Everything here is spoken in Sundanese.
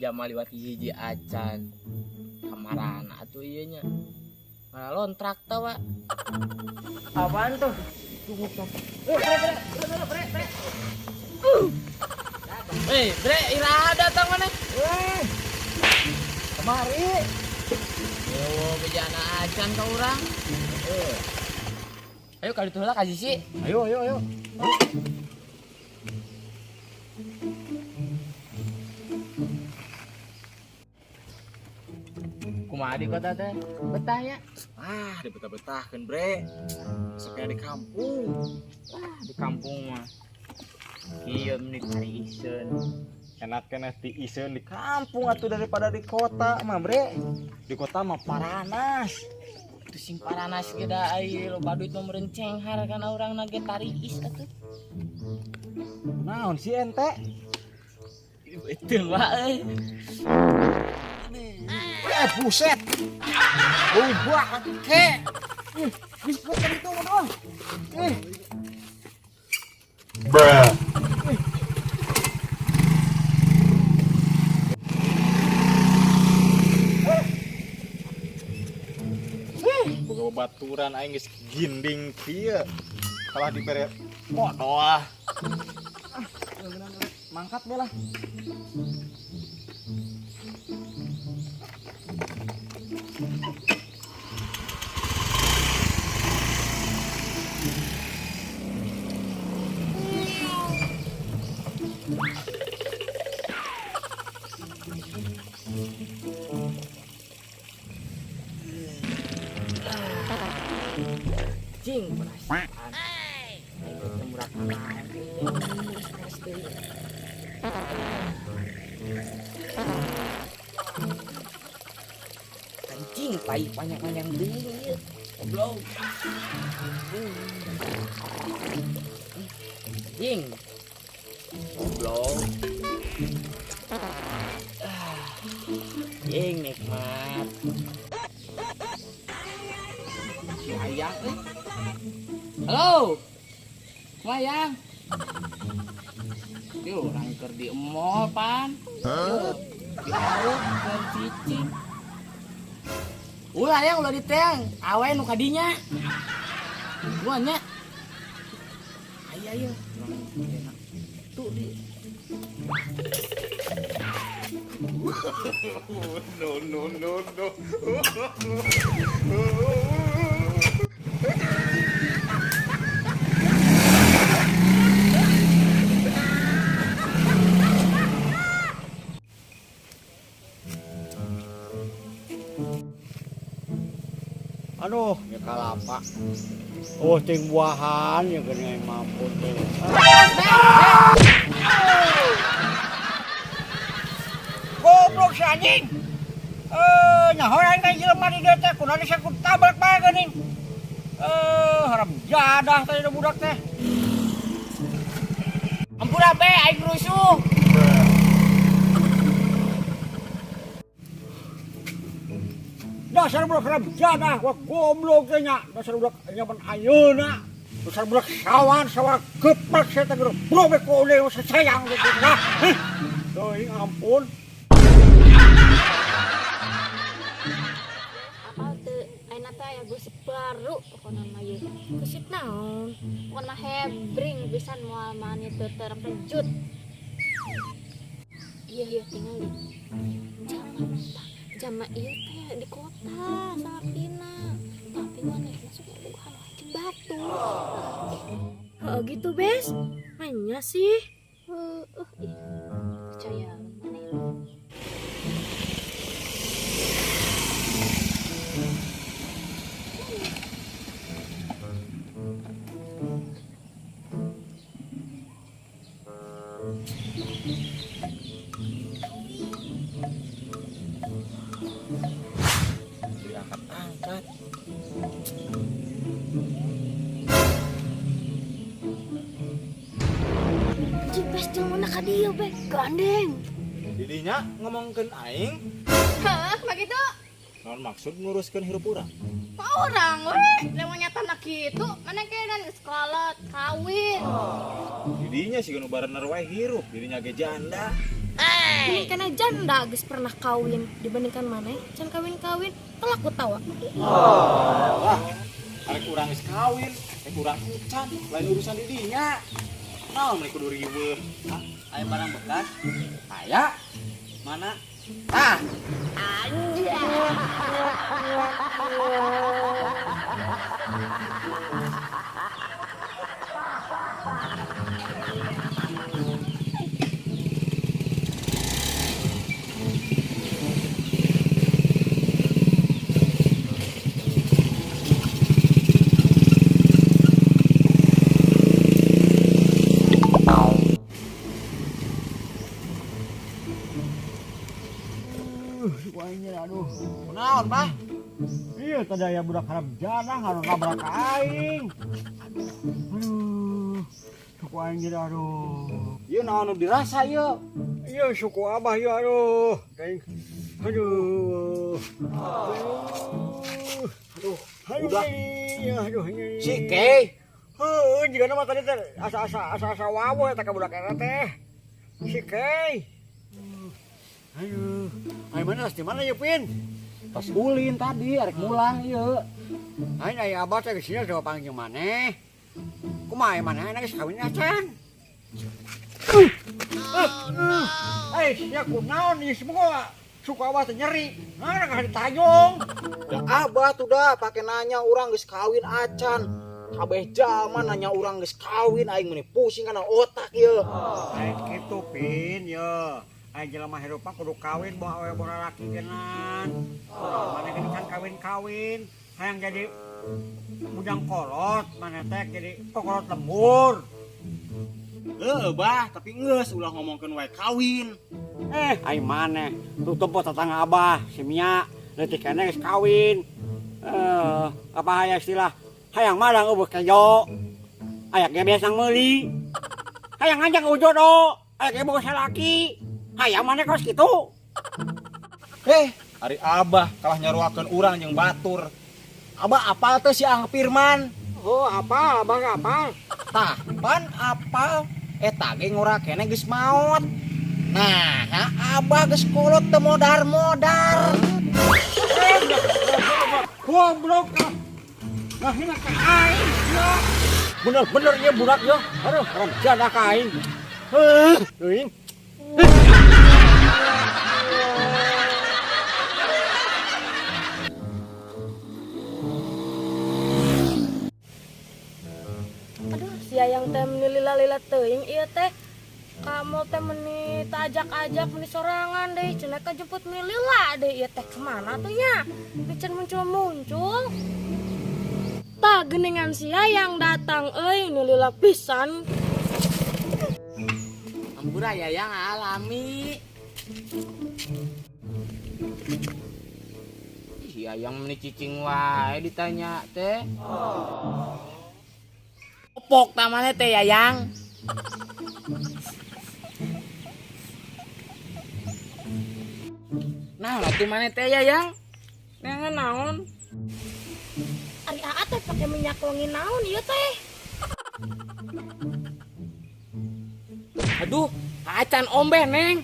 Beja mah liwat hiji acan. Kamarana atuh ieu nya. Malah lontrak tah, Wak. Apaan tuh? Tunggu, tunggu. Bre, bre, bre, bre, bre. Bre, iraha datang mana? Weh. Kemari. Yo, bejana acan ka urang. Ayo kali tuh lah ka sisi. Ayo, ayo, ayo. Kumaha di kota teh? Betah ya? Ah, dibetah-betahkeun, Bre. Sok di kampung. Wah, di kampung mah. Kieu meni cari iseun. Enak keneh ti iseun di kampung atuh daripada di kota mah, Bre. Di kota mah paranas. Itu sing paranas ge da ai loba duit mah meureun cenghar kana urangna ge tariis atuh. Naon sih ente? Betul wae euy. Buset. Bubah ke. Ih, geus betul itu mah. Ih. Bruh. Boga babaturan aing geus ginding kieu. Kalah dibere bodoh ah. Mangkat be lah. Cing perasaan. Aing teh murah kamari. Anjing pai panjang-panjang deui ieu. Goblok. Anjing. Goblok. Anjing nikmat. Si ayang euy. Halo. Kumaha yang? Yo, urang keur di mall pan. Yo, di aruk keur cicing. Ulah yang ulah diteang, awe nu kadinya. Gua nya. Aya ieu. Tuh di. No, no, no, no. Aduh, ya kalapa. Oh, ting buahan ya geuning mampu teh. Goblok si anjing. Nyaho aing teh jelema di dieu teh kunaon geus ku tabrak bae geuning. Haram jadah teh budak teh. Ampura be aing rusuh. Dasar budak haram jadah, wah goblok teh nya. Dasar budak nyaman ayeuna. Dasar budak sawan, sawan geprek saya teh geus bek ku uleh sayang gitu nah. Teuing ampun. Apal teu ayeuna teh aya gosip baru pokona mah ieu. Gosip naon? Pokona mah hebring pisan moal mani teu terkejut. Iya iya tinggal di jama ieu teh di kota salakina. Tapi maneh masuk bobogohan wae jeung batu. Heeh gitu, Bes. Manya sih. Heeh, ih. Percaya maneh. Diangkat-angkat. Anjing, Bes, jangan mana ka dieu, Be. Gandeng. Didinya ngomongkeun aing. Hah, kumaha kitu? Naon maksud nguruskeun hirup urang? Ka urang we, lamun nyatana kitu, mana ke dan geus kolot, kawin. Didinya sih nu barener wae hirup, didinya ge janda. Ini kena janda geus pernah kawin dibandingkan maneh can kawin-kawin telak kutawa. Wah, arek urang geus kawin, arek urang encan, lain urusan di dinya. Naon meni kudu riweuh? Hah? Aya barang bekas? Aya. Mana? Tah. Aduh. Kunaon, Bah? Iya tadi aya budak haram jadah ngaron nabrak ka aing. Aduh. Suku aing jadi aduh. Ieu naon nu dirasa ieu? Iya suku abah ieu aduh. Aing. Aduh. Aduh. Aduh, Aduh. udah. Iya, aduh. Si Kei. Heuh, jigana mah tadi teh asa-asa wawo eta ka budak eta teh. Si Kei. Aduh. Aing mana di mana ya, Pin? Pas ulin tadi arek mulang ieu. Aing aya abah teh geus sia panggil maneh. Kumaha aya maneh geus kawin acan. Eh, sia kunaon ieu semua suku abah teh nyeri. Nah, geus ditayong. Da abah tuh dah pake nanya urang geus kawin acan. Kabeh jalma nanya urang geus kawin aing meni pusing kana otak ieu. Aing kitu Pin ye. Aing jelema hirup mah kudu kawin boh awewe boh lalaki genan. Maneh geuning kan kawin-kawin, hayang jadi bujang kolot, maneh teh jadi kokolot lembur. Heuh, Bah, tapi geus ulah ngomongkeun wae kawin. Eh, aing maneh tutup po tetangga abah si Mia leutik keneh geus kawin. Eh, apa aya istilah hayang madang eueuh kejo. Aya ge biasa meuli. Hayang ngajak jodoh, aya ge boga salaki. Hayang maneh kos kitu. Eh, ari abah kalah nyaruakeun urang jeung batur. Abah apal teh si Ang Firman? Oh, apa abah ge apal? Tah, pan apal eta ge ngora keneh geus maot. Nah, ha, abah geus kolot teu modar-modar. Goblok ah. Nah, hina ka aing sia. Bener-bener ieu budak ieu. Aduh, haram jadah ka aing. Heuh, teuing. Aduh, si Ayang teh meni lila-lila teuing ieu teh. Kamu teh meni tajak-ajak meni sorangan deh, cenah ka jemput meni lila deh ieu teh kemana tuh nya? Micen muncul-muncul. Tah geningan si Ayang datang euy nu lila pisan. Ampura Yayang alami. Ih, Yayang meni cicing wae ditanya teh. Opok tamane teh Yayang. Nah, atuh maneh teh Yayang. Neangan naon? Ari aa teh pake minyak wangi naon ieu teh? Aduh, acan ombeh, Neng.